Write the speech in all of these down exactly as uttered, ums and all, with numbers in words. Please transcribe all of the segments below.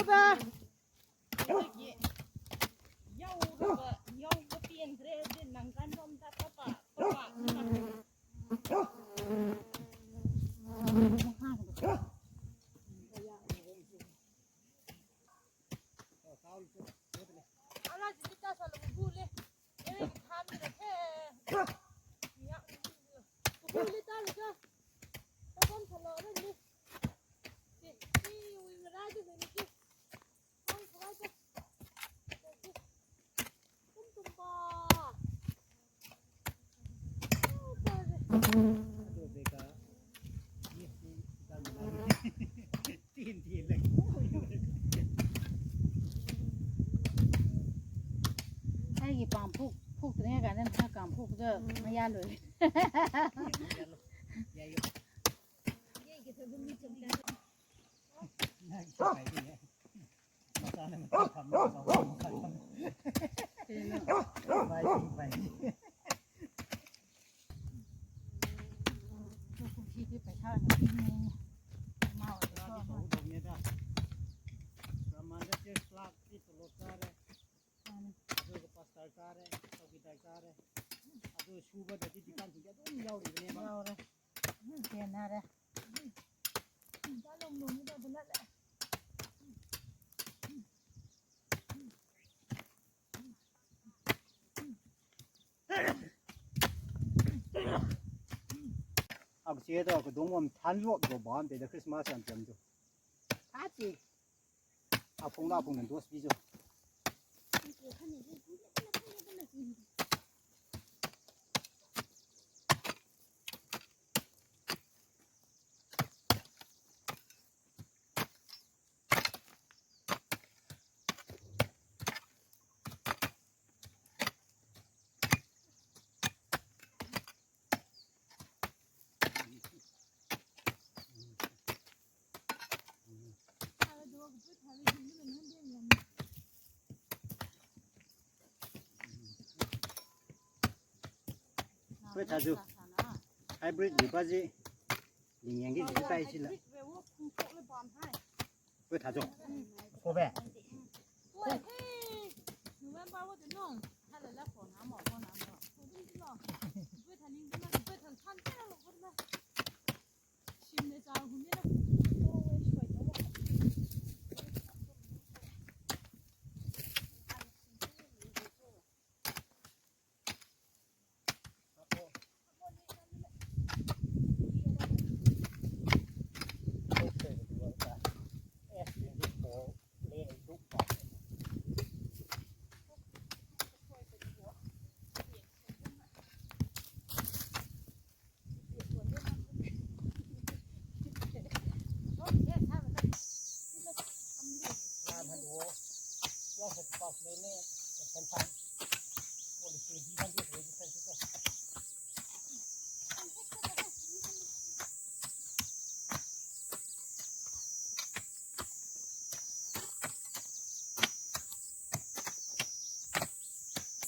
ꯇ꯫ ꯌꯥꯎꯔꯒ, ꯌꯥꯎꯕ ꯄꯦꯟꯗ꯭ꯔꯦ, ꯑꯗꯨ ꯅꯪ ꯀꯥꯟꯔꯣꯝꯗ ꯄꯥꯄꯥ, ꯄꯥꯄꯥ, ꯄꯥꯄꯥ꯫ ꯑꯂꯥ, ꯖꯤꯃꯤꯇꯥ ꯁꯥꯂꯨ ꯕꯨꯂꯦ꯫ ꯑꯦ, ꯊꯥꯝꯃꯤꯔ ꯊꯦ꯫ ꯌꯥ, ꯕꯨꯂꯦ ꯇꯥꯔꯒ꯫ ꯇꯥꯐꯝ ꯁꯥꯂꯣ, ꯑꯗꯨꯅꯤ꯫ ꯁꯤ, ꯁꯤ ꯋꯤꯡ ꯔꯥꯏꯗ ꯂꯩꯅꯤ, ꯁꯤ꯫ ꯍꯣꯏ, ꯁꯥꯂꯣ, ꯁꯤ꯫ ꯁꯤ꯫ ꯇꯨꯝ, ꯇꯨꯝꯕ꯫ ꯑꯩꯒꯤ ꯄꯥꯝ ꯐꯨꯛ-, ꯐꯨꯛꯇ꯭ꯔꯤꯉꯩ ꯀꯥꯟꯗ ꯃꯁꯥ ꯀꯥꯝ ꯐꯨꯛꯄꯗ ꯃꯌꯥ ꯂꯣꯏꯔꯦ꯫ ꯃꯆꯥꯅ ꯃꯆꯥ ꯐꯝꯃꯦ, ꯑꯆꯧꯕꯅ ꯃꯆꯥ ꯐꯝꯃꯦ꯫ ꯀꯩꯅꯣ? ꯄꯥꯏ, ꯄꯥꯏ꯫ ꯀꯨꯝꯁꯤꯗꯤ ꯄꯩꯁꯥꯅ ꯄꯤꯅꯤꯡꯉꯤ꯫ ꯃꯥ ꯑꯣꯏꯔꯁꯨ ꯈꯔꯗꯤ ꯑꯃ꯫ ꯇꯧꯒꯗꯧꯕꯅꯦꯗ꯫ ꯕ꯭ꯔꯍꯃꯟꯗ church clerk ꯇꯤ ꯇꯣꯂꯣꯞ ꯆꯥꯔꯦ꯫ ꯃꯥꯅꯤ꯫ ꯑꯗꯨꯒ pastor ꯀꯥꯔꯦ, ꯆꯧꯀꯤꯗꯥꯔ ꯀꯥꯔꯦ꯫ ꯑꯗꯨ ꯁꯨꯕꯗꯗꯤ deacon ꯁꯤꯡꯁꯦ ꯑꯗꯨꯝ ꯌꯥꯎꯔꯤꯕꯅꯦꯕ꯫ ꯌꯥꯎꯔꯦ꯫ ꯎꯝ, ꯁꯦꯟꯅꯔꯦ꯫ ꯎꯝ, ꯆꯥꯂꯣꯝ ꯂꯣꯝꯒꯤꯗꯣ ꯑꯗꯨ ꯂꯠꯂꯦ꯫ Akachida kadung wam thanlop do bam de Christmas am jam do. Achi. Aphung la phung nan dos bijo. Pui thāju. Hybrid li pa ji. Ling yang ki ji tai ji la. Pui thāju. Ko be. November wo de nong. Hala la ko na mo, ko na mo. Ko dun ji lo. Pui thā ling ji ma, pui thā san ji lo ko na.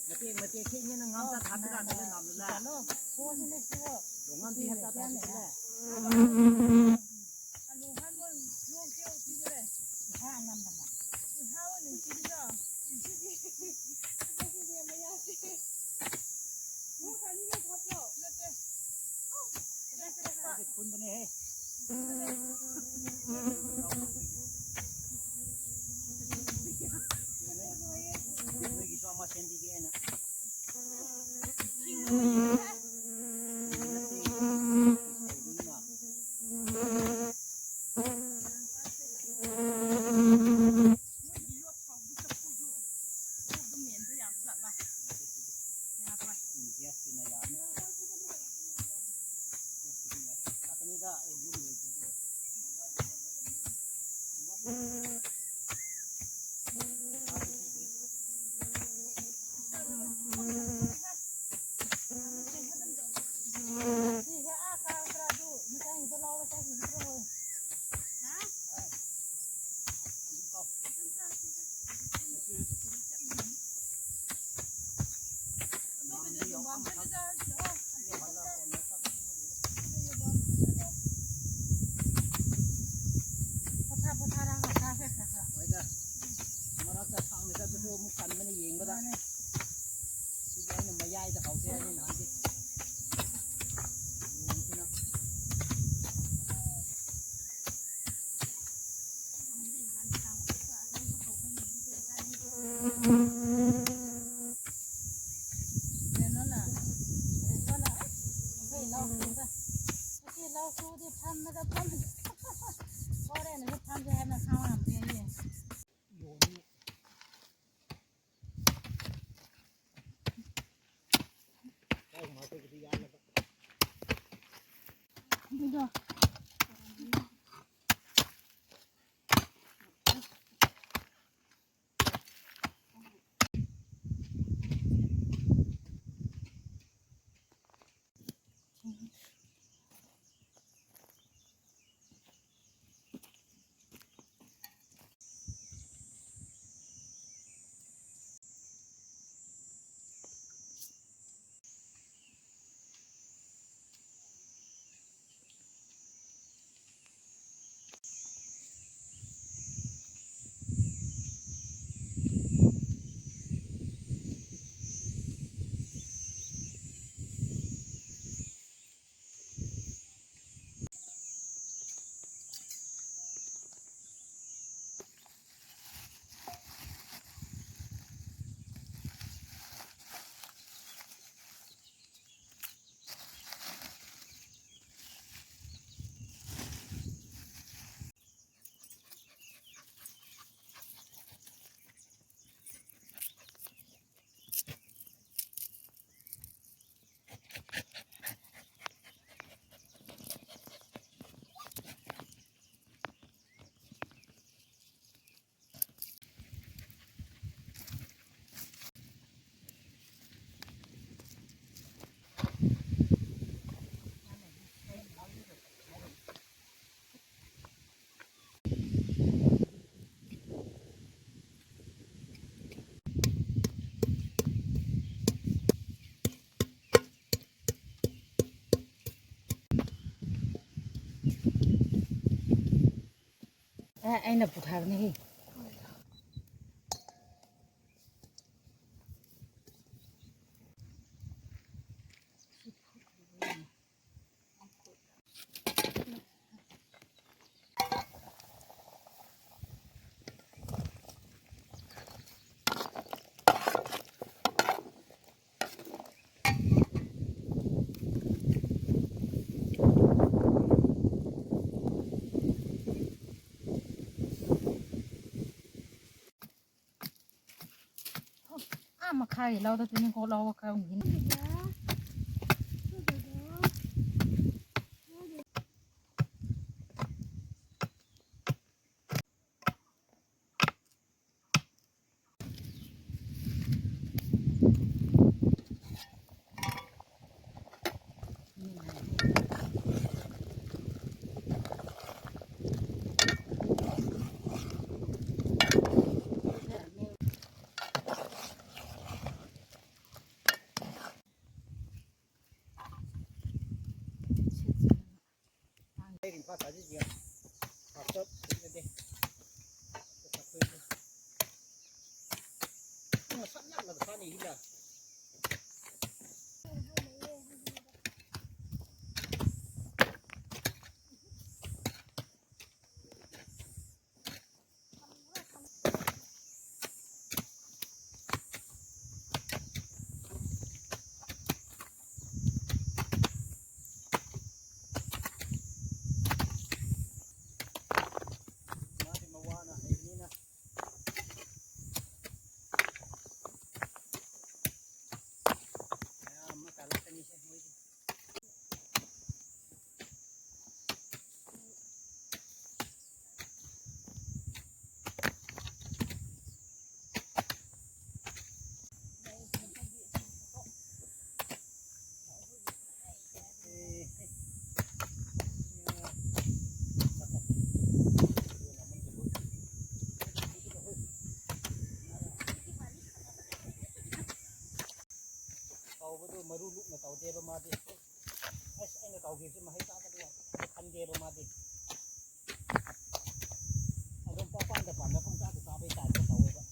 Mate, mate, khe ina ngam ta thāda la, la, la, la. Lo, ko ni ne ki wo. Lo ngam ti hata thāda la. Alu han wo lo ke o ti le. Ha, nam, nam, nam. Ha wo ni ti le. Ti le. Ti le, ma ya ti. Mo ta ni ne thot lo. Mate. ꯆꯠꯄꯁꯨ ꯑꯃꯨꯛ ꯇꯟꯕꯅ ꯌꯦꯡꯕꯗ꯫ ꯃꯥꯅꯦ꯫ ꯑꯗꯨꯒꯤ ꯑꯩꯅ ꯃꯌꯥꯏꯗ ꯍꯧꯁꯦ ꯍꯥꯏꯅ ꯅꯍꯥꯟꯗꯤ꯫ ꯌꯦꯡꯁꯤꯅ꯫ ꯀꯩꯅꯣꯅ, ꯀꯩꯅꯣꯅ, ꯑꯩꯈꯣꯏ ꯂꯧ ꯁꯨꯕ꯫ ꯑꯁꯤ ꯂꯧ ꯁꯨꯕꯗꯤ ꯐꯝꯃꯒ ꯐꯝ-, ꯍꯣꯔꯦꯟꯅꯁꯨ ꯐꯝꯁꯦ ꯍꯥꯏꯅ ꯈꯪꯉꯝꯗꯦꯅꯦ꯫ ꯑꯦ, ꯑꯩꯅ ꯄꯨꯊꯥꯕꯅꯦꯍꯦ꯫ Ah, makhai lau da tuni ko lau ka ngin. ꯇꯧꯕꯗꯨ ꯃꯔꯨ ꯂꯨꯞꯅ ꯇꯧꯗꯦꯕ ꯃꯥꯗꯤ꯫ ꯑꯁ, ꯑꯩꯅ ꯇꯧꯈꯤꯕꯁꯤ ꯃꯍꯩ ꯆꯥꯗꯕ ꯌꯥꯝ ꯈꯟꯗꯦꯕ ꯃꯥꯗꯤ꯫ ꯑꯗꯨꯝ ꯄꯪꯄꯥꯟꯗ ꯄꯥꯟꯕ ꯄꯪꯆꯥꯗ ꯆꯥꯕꯩ type ꯇ ꯇꯧꯋꯦꯕ꯫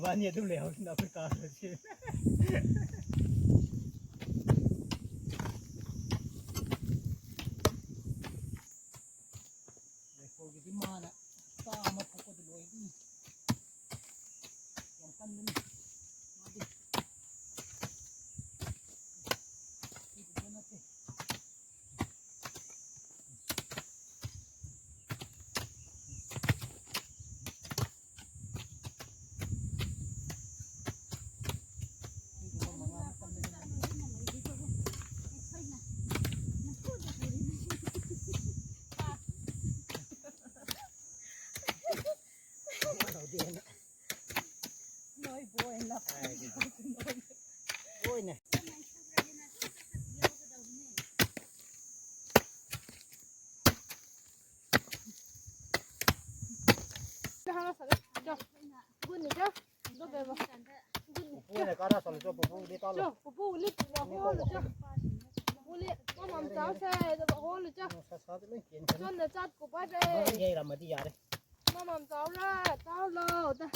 Bani atum leihao sina Africa si. Leihao kiti mana, ta ama phokot loi. Yam kandun. Madi. Kiti mana te. Pupu ne kara sal cho, pupu li talo. Cho, pupu li talo, ho lo cho. Pupu li, mamam chao se, ho lo cho. Sa sa de leng kien. Cho na chat ko ba re. Yei ramadi yare. Mamam chao ra, chao lo da.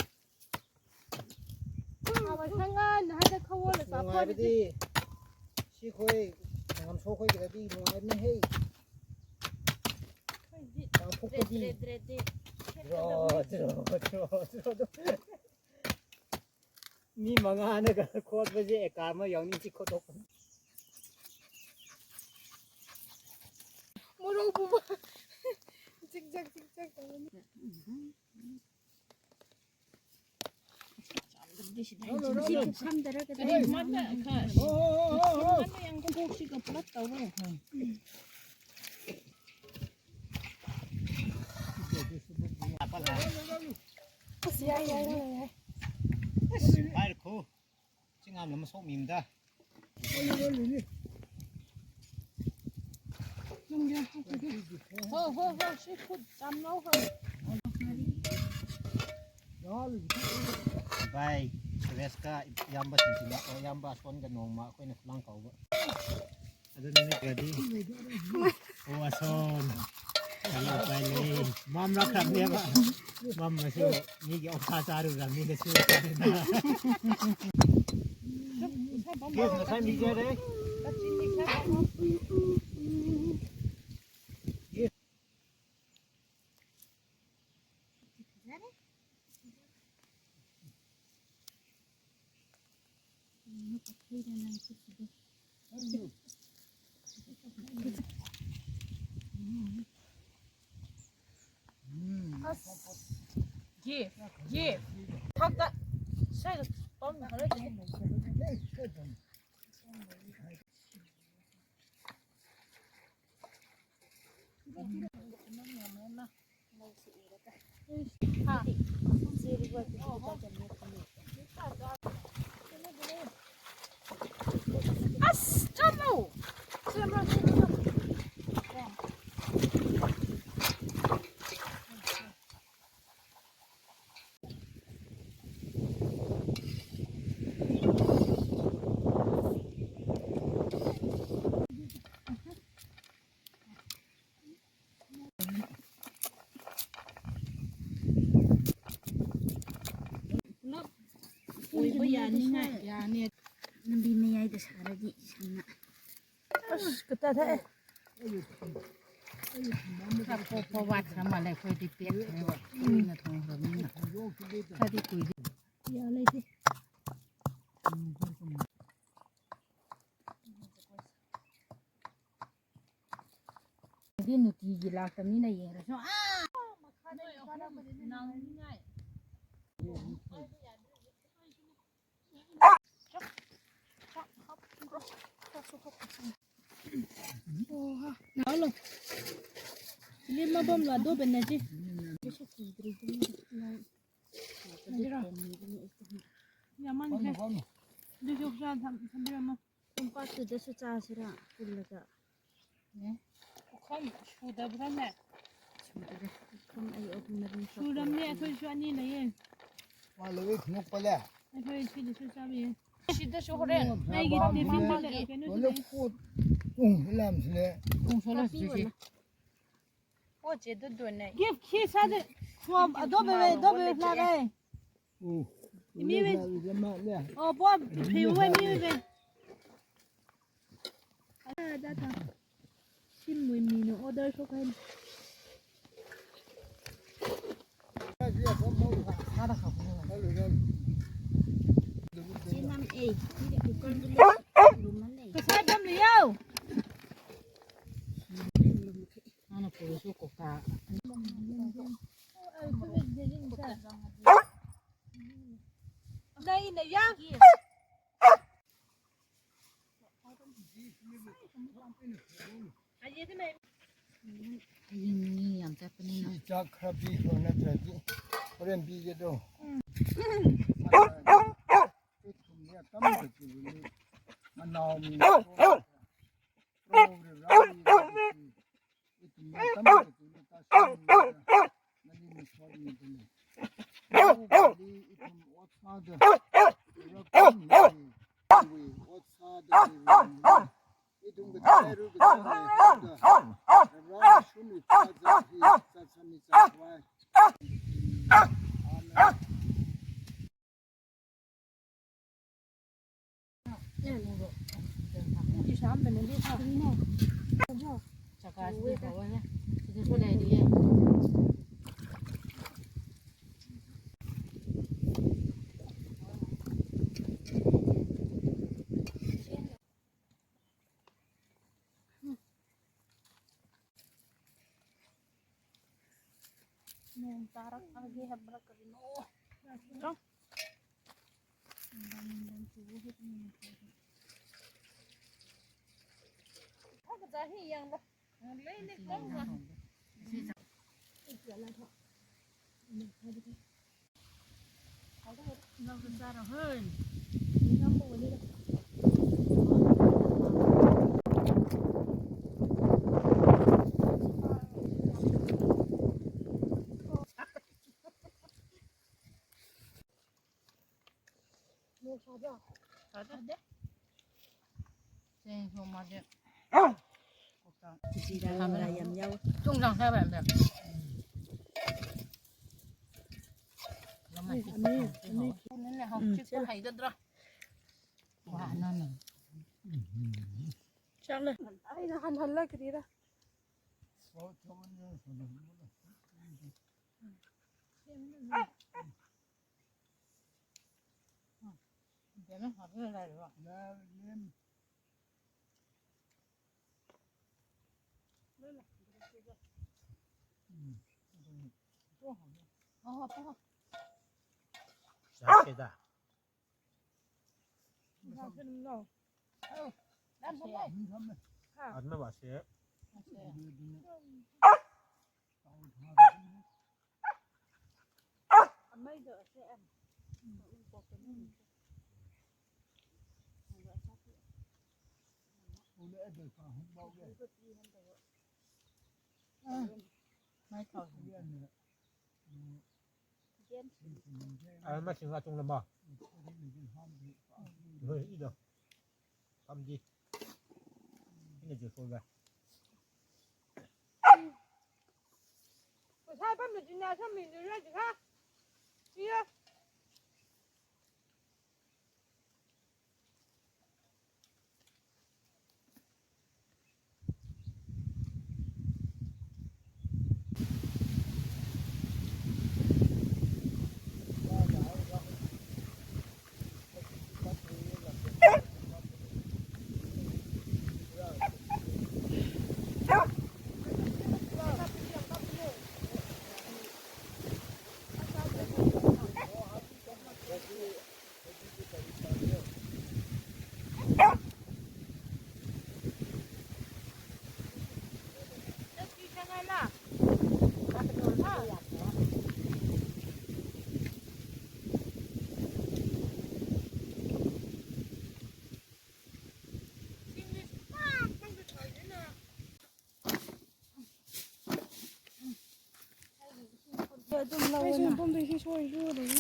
Awa sangan, hada khawo lo sa. Nungai pho bidi. Sikhoi, ngam sokhoi kida di nungai ne hei. Tang phuk dre, di. Dre, dre, dre. Dro, dro, dro, dro. Mi mangana ka khot ba je, eka ma yang ni chi khot ok. Moro bu ba. Tik tak, tik tak. Samdara ka. Mana ka. Mana yang ko si ka plat tau ba. As, ya, ya, ya, ya. As, pai ko. Chingam lam so mim da. Ho, ho, ho, shi khut cham lo ho. Bai, Suresh ka iyamba singching, o iyamba Son ka nongma, akhoi na khulang kau ba. Adun ni kadi. O Ason. Kala pai lei. Mam rak rak ne ba. Mam masu. Ni ki oksa charu ram ni kasu. Yes, na sai mi je dei. As. Ye, ye. Thakta. Sai ton hare. As, chalo. Pulap. Ui, ui, yani ngai, yani. Nambi mayai da sara di, sana. As, kata da. Ka po po wat sama le, koi di pet, ne wa. Ui, na thong ram ni na. Ka di kui di. Ya, le di. Di nuti gi lak tamni na yeng ra so. Ah! Nalo. Lima bom la do ben na ji. Ya man ke. Di jok sa tham, tham bira ma. Kumpa tu da su cha sira, kul la cha. Ne? Ukham shuda bra ne? Shuda. Ukham ai ok marin. Shuram ne, athoi shu ani le ye. Wa le wik nuk pala. Athoi shi da su cha ye. Shi da su hore. Nai gi te pin pala, kenu le. Ung lam sile. Ung sola su shi. O che do do ne. Give khi sa de. Swam, a do be, do be na re. U. Miwui. Oh, bo, pheiwui miwui. Ah, da, da. Shimwui mi no order shokhaina. Chinam ei, cooker bulu, lumale. Kasai bam liyo. Ana pulusu koka. Nai, nai ya. Ning yam chat pani. Shi chak khara piho natra di. Horen pike do. Ithumli atam kachili. Manao mi. Ithumli atam kachili. Nali masot mi dene. Nali ithum ot sāda. Ot sāda. Ithum kathairu kathai da. Rara shuni kaja hi, sasami saswai. Amen. Nong tarak agi habrak kari no. Nong. Hak jahi yang ba. Lei lei kong ba. Chakle. Ai, na han hala kri ra. Ai, masing atung lama. Hoi, ida. Pamdi. Ina je ko ga. Ko sai pam ni jina sam ni ra ji ha. Iya.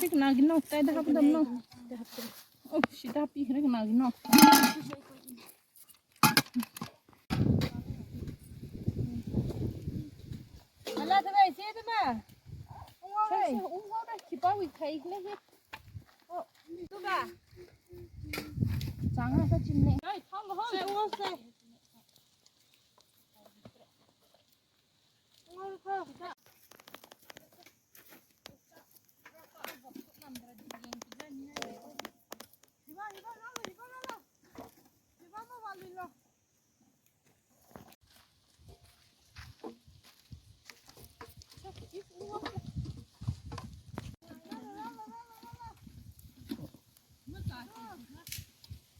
Rik nagino, tai da hap dam no. Oh, shida pi rik nagino. Ala tharai se da ma. Ungwa re, ungwa re, kipa wi khai le he. Oh. Tuka. Changa ka chimne. Hey, thang ho. Say, what say?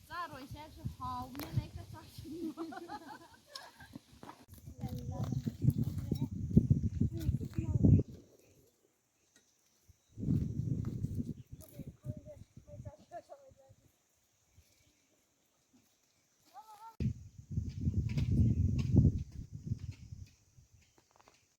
Zāroi sāshu haowa, nana ika sāshu.